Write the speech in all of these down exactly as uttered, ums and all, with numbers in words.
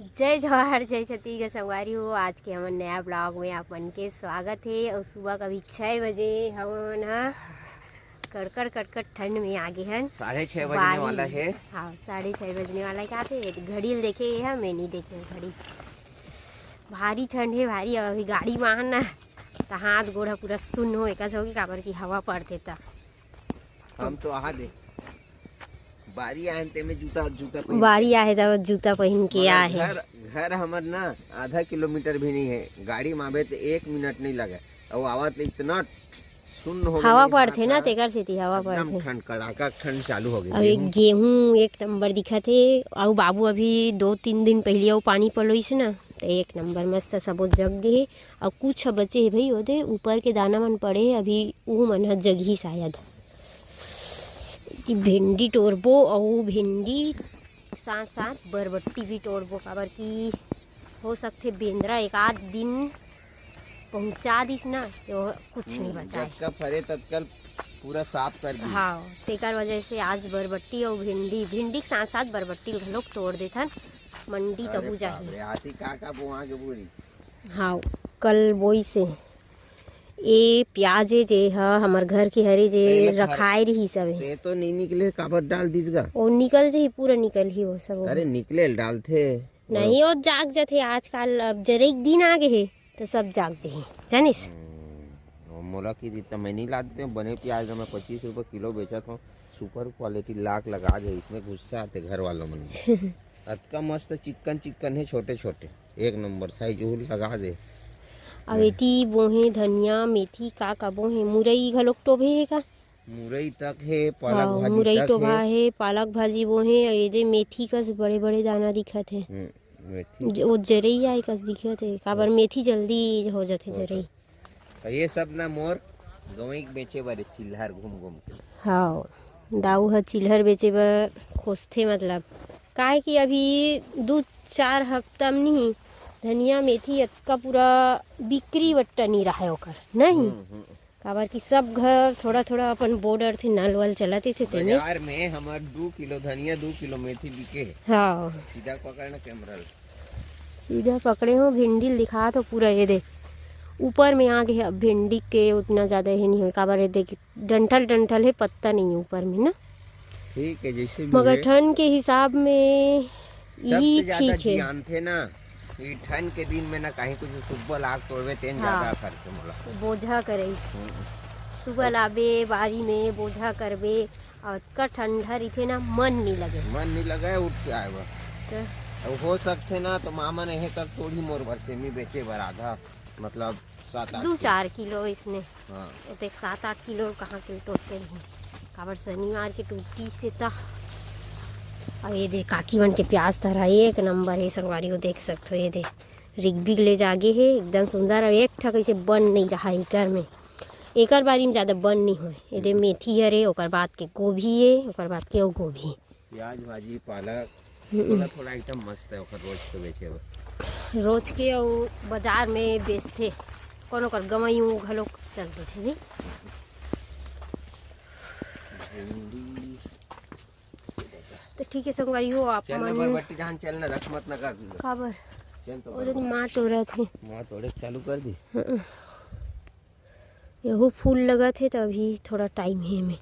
जय जोहार, जय छत्तीसगढ़ संगवारी हो। आज के हमन नया ब्लॉग में आप मन के स्वागत हे। और सुबह का भी छः बजे हमन ह कड़कड़ कड़कड़ ठंड में आगे हन। साढ़े छः बजने वाला हे। हाँ, साढ़े छः बजने वाला हे। का थे घड़ी ल देखे हे, मैं नहीं देखे घड़ी। भारी ठंड हे, भारी। अब अभी गाड़ी में आहन ना, त हाथ गोड़ ह पूरा सुन्न हो एकास होगे, काबर कि हवा पड़थे त। हम तो आहा दे बारी आए ते में जूता, जूता पहिन बारी के। आहे त जूता पहिन के मगर आए हे। घर, घर हमर ना आधा किलोमीटर भी नहीं है, गाड़ी में आबे तो एक मिनट नहीं लगे। और आवत ले इतना सुन्न हो हवा गई, पड़थे ना, तेकर सेती हवा एकदम पड़थे। ठंड, कड़ाका ठंड चालू हो गई। अउ एक गेहूं गेहूं एक नंबर दिखत हे। अउ बाबू अभी दो तीन दिन पहले अउ पानी पलोइस ना, तो एक नंबर मस्त सबो जग गे हे। अउ कुछ बचे हे भाई, ओदे ऊपर के दाना मन पड़े हे, अभी ऊ मन ह जगही शायद। कि भिंडी टोरबो, अउ भिंडी साथ साथ बरबट्टी भी टोरबो, काबर कि हो सकथे बेंदरा एक आध दिन पहुंचा दिस ना, तो कुछ नहीं हम्म, बचा है। जतका फरे ततका पूरा साफ कर दी। हाँ, तेकर वजह से आज बरबट्टी और भिंडी, भिंडी के साथ साथ बरबट्टी घलोक टोर देथन, मंडी अरे तबू बाप जाही। रे, हाथी का का बोआ के बोरी? हाँ, कल बोई से ए प्याज ए जे ह हमर घर के हरे जे तेला खर- रखाए रही सब हे। ते तो नहीं निकले, काबर डाल दिस गा? ओ निकल जही, पूरा निकल ही वो सब। अरे निकले ल डालथे। नहीं, वो जाग जाथे आजकल, अब जरई के दिन आ गे हे तो सब जाग जही, जानिस? हम्म, वो मोला की जितना मैं नहीं ला देते, बने प्याज ला मैं पच्चीस रुपये किलो बेचत हूँ, सुपर क्वालिटी लाख लगा दे, इसमें गुस्सा आते घर वालों मन में। अतका मस्त चिक्कन चिक्कन हे, छोटे छोटे, एक नंबर साइज उहू लगा दे। अब एती बोहे धनिया, मेथी, का का बोहे, मुरई घलोक टोभे हे का? मुरई तक हे, पालक हाँ, भाजी मुरई तक टोभा हे। हे, पालक भाजी बोहे, अउ ये दे मेथी कस बड़े बड़े दाना दिखत हे। हम्म, मेथी। ज-, वो जरई आए कस दिखत हे, काबर मेथी जल्दी हो जाथे हो जरई। जाथे। अउ ये सब ना मोर गवई के बेचे बर हे, चिल्हर घूम घूम के। हाँ, दाऊ ह चिल्हर बेचे बर खोजथे, मतलब काहे कि अभी दू चार हफ्ता में नहीं धनिया मेथी अतका पूरा बिक्री बट्टा नहीं रहे ओकर, नहीं? हम्म, हम्म। काबर कि सब घर थोड़ा थोड़ा अपन बो डरथे, नल वल चलत हे तेने। बाजार में हमर दू किलो धनिया, दू किलो मेथी बिके हे। हाँ। सीधा पकड़ ना कैमरा ल। सीधा पकड़े हो, भिंडी ल दिखा तो पूरा ये दे। ऊपर में आ गे हे, अब भिंडी के उतना ज्यादा ये नहीं होय, काबर ये दे कि डंठल डंठल हे, पत्ता नहीं हे ऊपर में ना। ठीक है, जैसे भी मगर हे। ठंड के हिसाब में सबसे यही ज्यादा ठीक हे। जियानथे ना, ये ठंड के दिन में ना कहीं कुछ सुब्बा लाग तोड़वे तेन हाँ। ज्यादा करथे मोला। बोझा करई। हम्म। सुबह लाबे बारी में बोझा करबे, अउ अतका ठंडा रहिथे ना, मन नहीं लगे। मन नहीं लगे उठ के आए बर। तो अब हो सकथे ना, तो मामा नहीं तक तोड़ी मोर बर सेमी बेचे बर आधा, मतलब सात आठ दू किलो। चार किलो इसने। हाँ। वो तो एक सात आठ किलो कहाँ के टोटते रही, काबर शनिवार के टूटी से त। अब ये दे काकी मन के प्याज धरा एक नंबर हे संगवारी, वो देख सकथो, ये दे रिगबिग ले जागे हे, एकदम सुंदर। अब एक ठा कैसे बन नहीं रहा है एकर में, एकर बारी में ज्यादा बन नहीं होय। ये दे मेथी हरे, ओकर बाद के गोभी हे, ओकर बाद के अउ गोभी। प्याज भाजी, पालक, हम्म। थोड़ा, थोड़ा आइटम मस्त है, ओकर रोज के बेचे बर। रोज के अउ बाजार में बेचथे, कोनो कर गंवई ऊ घलोक चल देथे नहीं। भिंडी। तो ठीक है संगवारी हो, आप चल ना मन बरबट्टी जहाँ चल ना, रख मत ना कर दीजिए। काबर? चल तो वो तो बरबट्टी। माँ टोरत हे। माँ टोरे चालू कर दी। हम्म। यहू फूल लगत हे, त अभी थोड़ा टाइम हे एमे।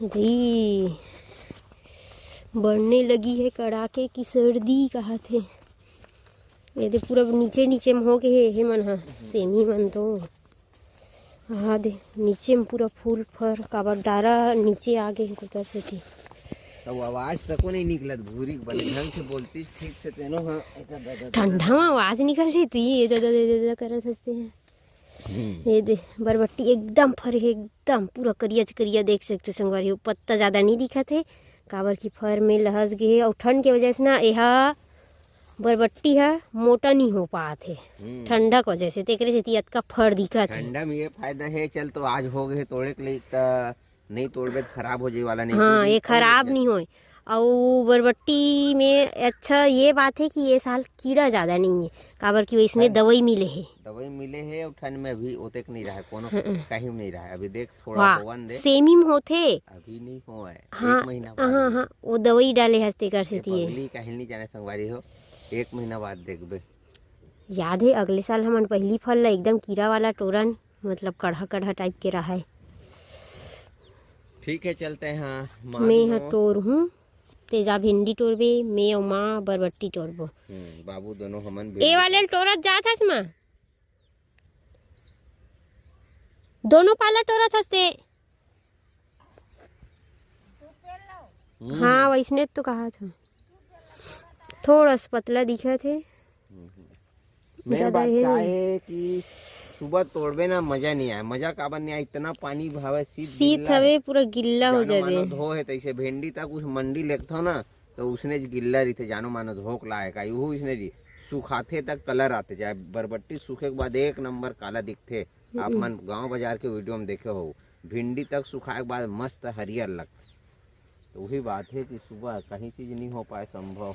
दई, बढ़ने लगी है कड़ाके की सर्दी, कहत हे। ये दे पूरा नीचे नीचे में हो गे हे, हे मन ह, सेमी मन तो। हाँ दे, नीचे में पूरा फूल फर, काबर डारा नीचे आ गे हे, तेकर सेती। तब आवाज तको नहीं निकलत, भूरी बने ढंग से बोलतीस ठीक से तेनो, हाँ, ऐसा दादा, दादा, ठंडा में आवाज निकल जाती है, ये दादा, दादा, दादा करत हंसते हैं। हम्म। ये दे, बरबट्टी एकदम फर हे, एकदम पूरा करिया च करिया देख सकते संगवारी हो। पत्ता ज्यादा नहीं दिखत हे, काबर कि फर में लहस गे हे, अउ ठंड के वजह से ना एहा बरबट्टी ह मोटा नहीं हो पात हे, हम्म। ठंडा के वजह से, तेकरे सेती अतका फर दिखत हे। ठंडा में ये फायदा हे, चल तो आज हो गए तोड़े के लिए, त नहीं तोड़बे त खराब हो जाए वाला नहीं, हाँ, तो ये खराब नहीं होय। अउ बरबट्टी में अच्छा ये बात है कि ये साल कीड़ा ज्यादा नहीं है, काबर कि वैसने हाँ। दवाई मिले है। दवाई मिले है और ठंड में अभी ओतेक नहीं रहा, कोनो हम्म। कहीं नहीं रहा। अभी देख थोड़ा वाह, होवन दे। सेमी में होथे। अभी नहीं होए, हाँ, एक महीना बाद हाँ, होए। हाँ, वो दवाई डाले हस तेकर ये सेती है। पगली कहीं नहीं जाने संगवारी हो। एक महीना बाद देखबे। याद हे, अगले साल हमन पहिली फल ला एकदम कीरा वाला टोरन, मतलब कड़हा कड़हा टाइप के रहय। ठीक है, चलते हैं। मैं ह टोर हूँ, तेजा भिंडी टोरबे, मैं अउ माँ बरबट्टी टोरबो। हम्म, बाबू दोनों हमन ए भिंडी वाले ल टोरत जात हस माँ, दोनों पाला टोरत हस ते। हम्म। हाँ, वैसने तो कहा था, थोड़ा सा पतला दिखा थे। हम्म। मेन ज्यादा बात हे का नहीं। हे कि सुबह तोड़बे ना, मजा नहीं आए। मजा काबर नहीं आए, इतना पानी भावे, सीत सीत गिल्ला हवे, हे। पूरा गिल्ला हो जानो जाबे। मानो धो हे, तैसे भिंडी तक उस मंडी लेगथो ना, तो उसने ज गिल्ला रहिथे, जानो मानो धोक लाए का, उहू इसने जी सुखाथे तक कलर आथे, चाहे बरबट्टी सूखे के बाद एक नंबर काला दिखथे। आप हम्म। मन गांव बाजार के वीडियो में देखे हो, भिंडी तक सुखाए के बाद मस्त हरियर लगथे। तो वही बात है कि सुबह कहीं चीज नहीं हो पाए संभव।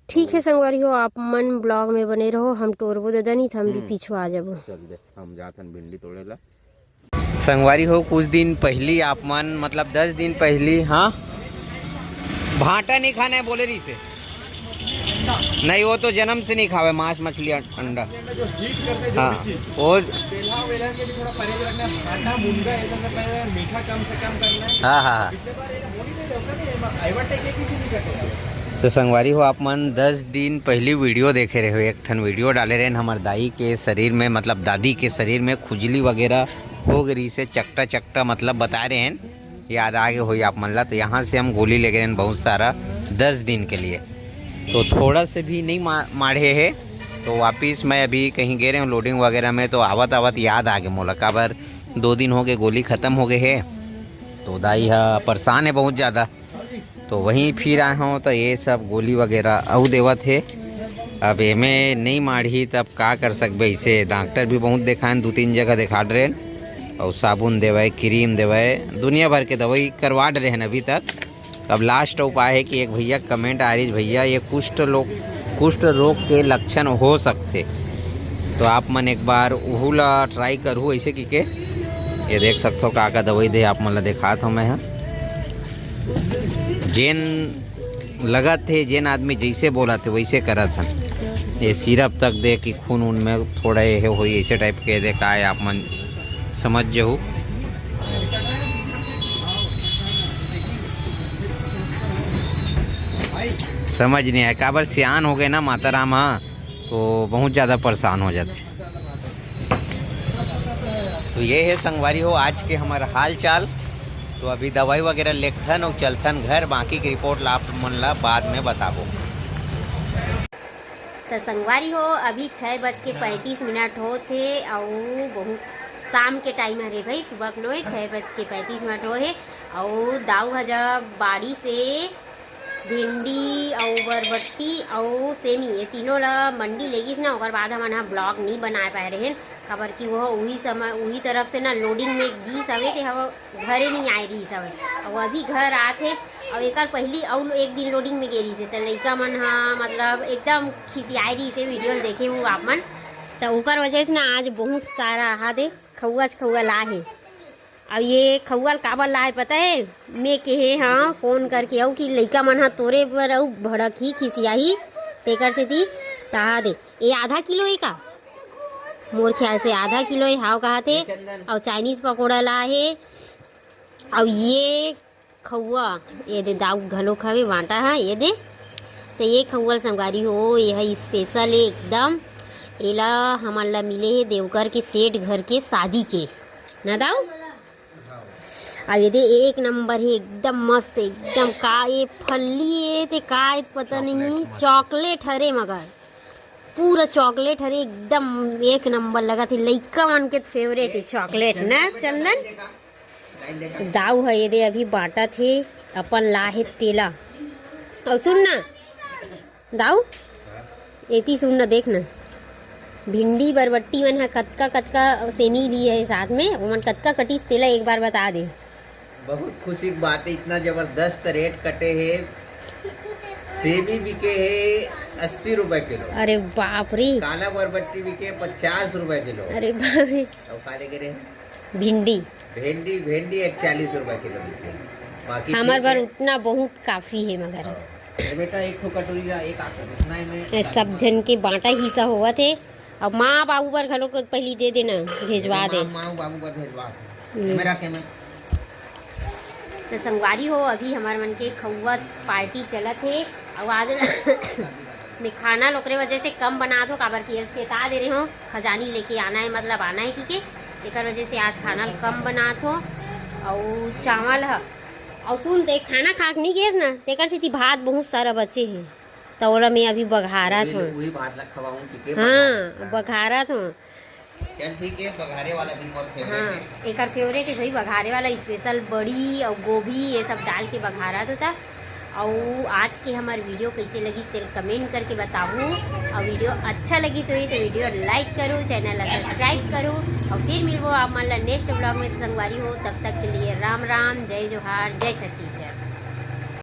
ठीक है संगवारी हो, आप मन ब्लॉग में बने रहो, हम टोरबो ददा नहीं, हम भी हम्म। पीछू आ जाबो। चल दे, हम जाथन भिंडी तोड़े ला। संगवारी हो, कुछ दिन पहली आप मन, मतलब दस दिन पहली, हाँ, भांटा नहीं खाना है बोले रही से। नहीं, वो तो जन्म से नहीं खावे मांस, मछली, अंडा। जो हीट करते जो हाँ, भी चीज, वो तेलहा वेलहा से भी थोड़ा परहेज रखना है। भाटा मुनगा ये सबसे पहले मीठा कम से कम करना है। हाँ, हाँ, हाँ। पिछले बार ये होली में देखा नहीं, एडवर्टाइज ये किसी नहीं करते। तो संगवारी हो, आप मन दस दिन पहली वीडियो देखे रहे हो, एक ठन वीडियो डाले रहे हमार दाई के शरीर में, मतलब दादी के शरीर में खुजली वगैरह हो गई से, चकटा चकटा, मतलब बता रहे हैं। याद आगे होई आप मन ला। तो यहाँ से हम गोली लेगे रहेन बहुत सारा, दस दिन के लिए। तो थोड़ा से भी नहीं मा-, माढ़े हे। तो वापिस मैं अभी कहीं गे रहे हूँ लोडिंग वगैरह में, तो आवत आवत याद आगे मोला, काबर दो दिन हो गए गोली खत्म हो गए हे। तो दाई हा परेशान है बहुत ज़्यादा। तो वहीं फिर आए हों, तो ये सब गोली वगैरह अउ देवत हे। अब एमे नहीं माढ़ही, तब का कर सकबे? इसे डॉक्टर भी बहुत देखाएन, दू तीन जगह देखा डरेन, अउ साबुन देवय, क्रीम देवय, दुनिया भर के दवाई करवा डरेन अभी तक। अब लास्ट उपाय है कि एक भैया कमेंट आ रही, "भैया, ये कुष्ठ लोग, कुष्ठ रोग के लक्षण हो सकते, तो आप मन एक बार उहू ला ट्राई करू," ऐसे की के। ये देख सकते हो का का दवाई दे, आप मन ला दिखात हूँ मैं ह। जेन लगत हे, जेन आदमी जैसे बोलत हे, वैसे करत हन। ये सिरप तक दे कि खून उन में थोड़ा ये होई, ऐसे टाइप के दे, का है, आप मन समझ जहू। समझ नहीं आए, काबर सियान हो गए ना माता राम, हाँ, तो बहुत ज़्यादा परेशान हो जाते। तो ये है संगवारी हो आज के हमारा हाल चाल। तो अभी दवाई वगैरह लेथन और चलथन घर, बाकी की रिपोर्ट ला आप मन ला बाद में बताबो। तो संगवारी हो, अभी छः बज के पैंतीस मिनट होत हे, अउ बहुत शाम के टाइम हरे भाई, सुबह के नोहे, छः बज के पैंतीस मिनट हो हे। अउ दाऊ ह जब बाड़ी से भिंडी अउ बरबट्टी अउ सेमी, ये तीनों ला मंडी ले गिस ना, ओकर बाद हमन ह ब्लॉग नहीं बना पाए रहेन, काबर कि वो उही समय, उही तरफ से ना लोडिंग में गिस हवे, ते ह घरे नहीं आए रहिस हवे। अउ अभी घर आत हे, अउ एकर पहिली अउ एक दिन लोडिंग में गे रहिस हे, त लइका मन ह मतलब एकदम खिसियाए रहिस हे, वीडियो ल देखे हूँ आप मन, त ओकर वजह से ना आज बहुत सारा हा दे खउआ च खउआ ला हे। अउ ये खउआ ल काबर लाए पता हे? मैं केहे हाँ फोन करके अउ कि लइका मन ह तोरे बर अउ भड़क ही खिसियाही, तेकर सेती तहा दे। ये आधा किलो हे का? मोर ख्याल से आधा किलो हे, हाव कहा थे। अउ चाइनीज पकोड़ा ला हे। अउ ये खउआ, ये दे दाऊ घलो खावे बांटा है, ये दे। तो ये खउआ संगवारी हो, ये है स्पेशल एकदम। एला हमन ला मिले हे देवकर के सेठ घर के शादी के, ना दाऊ? अब ये दे एक नंबर हे, एकदम मस्त, एकदम का ये फल्ली हे ते का हे पता नहीं, चॉकलेट हरे मगर पूरा चॉकलेट हरे, एकदम एक नंबर लगत हे, लइका मन के फेवरेट हे चॉकलेट ना चंदन? दाऊ ह ये दे अभी बांटत हे, अपन ला हे तेला। अउ सुन ना दाऊ, एती सुन ना, देख ना, भिंडी बरबट्टी मन ह कतका कतका, सेमी भी हे साथ में, ओमन कतका कटिस तेला एक बार बता दे। बहुत खुशी की बात है, इतना जबरदस्त रेट कटे है। सेमी बिके है अस्सी रुपए किलो। अरे बाप रे। काला बरबट्टी बिके पचास रुपए किलो। अरे बाप रे। अउ का लेके रहे? भिंडी। भिंडी, भिंडी एक चालीस रुपए किलो बिके। बाकी हमार ठीक बर है। उतना बहुत काफी है मगर। हाँ। ए बेटा, एक ठो कटोरी ला, एक आकर नहीं, मैं ये सब झन के बांटा हिस्सा होवत हे। अब माँ बाबू बर घलो को पहली दे देना, भेजवा दे। माँ, माँ बाबू बर भेजवा दे। हम्म। Camera, camera. तो संगवारी हो, अभी हमार मन के खउवा पार्टी चलत हे। अब आज मैं खाना ल ओकरे वजह से कम बनात हो, काबर कि एल चेता दे रहे हो, खजानी लेके आना है, मतलब आना है, ठीक है। एकर वजह से आज खाना ल कम बनात हो। अउ चावल ह, अउ सुन, ते खाना खा के नहीं गेस ना, तेकर सेती भात बहुत सारा बचे हे, त ओला मैं अभी बघारत वही, हूँ। वही भात ला खवाऊं कि के हाँ, बघारत हूँ। चल ठीक है, बघारे वाला भी बहुत फेवरेट हाँ, है। एकर फेवरेट है भाई, बघारे वाला स्पेशल बड़ी और गोभी ये सब डाल के बघारत होता। और आज के हमार वीडियो कैसे लगिस तेल कमेंट करके बताहू। और वीडियो अच्छा लगिस होही तो वीडियो लाइक करू, चैनल ला सब्सक्राइब करू। और फिर मिलबो आप मन ला नेक्स्ट ब्लॉग में। संगवारी हो, तब तक के लिए राम राम, जय जोहार, जय छत्तीसगढ़।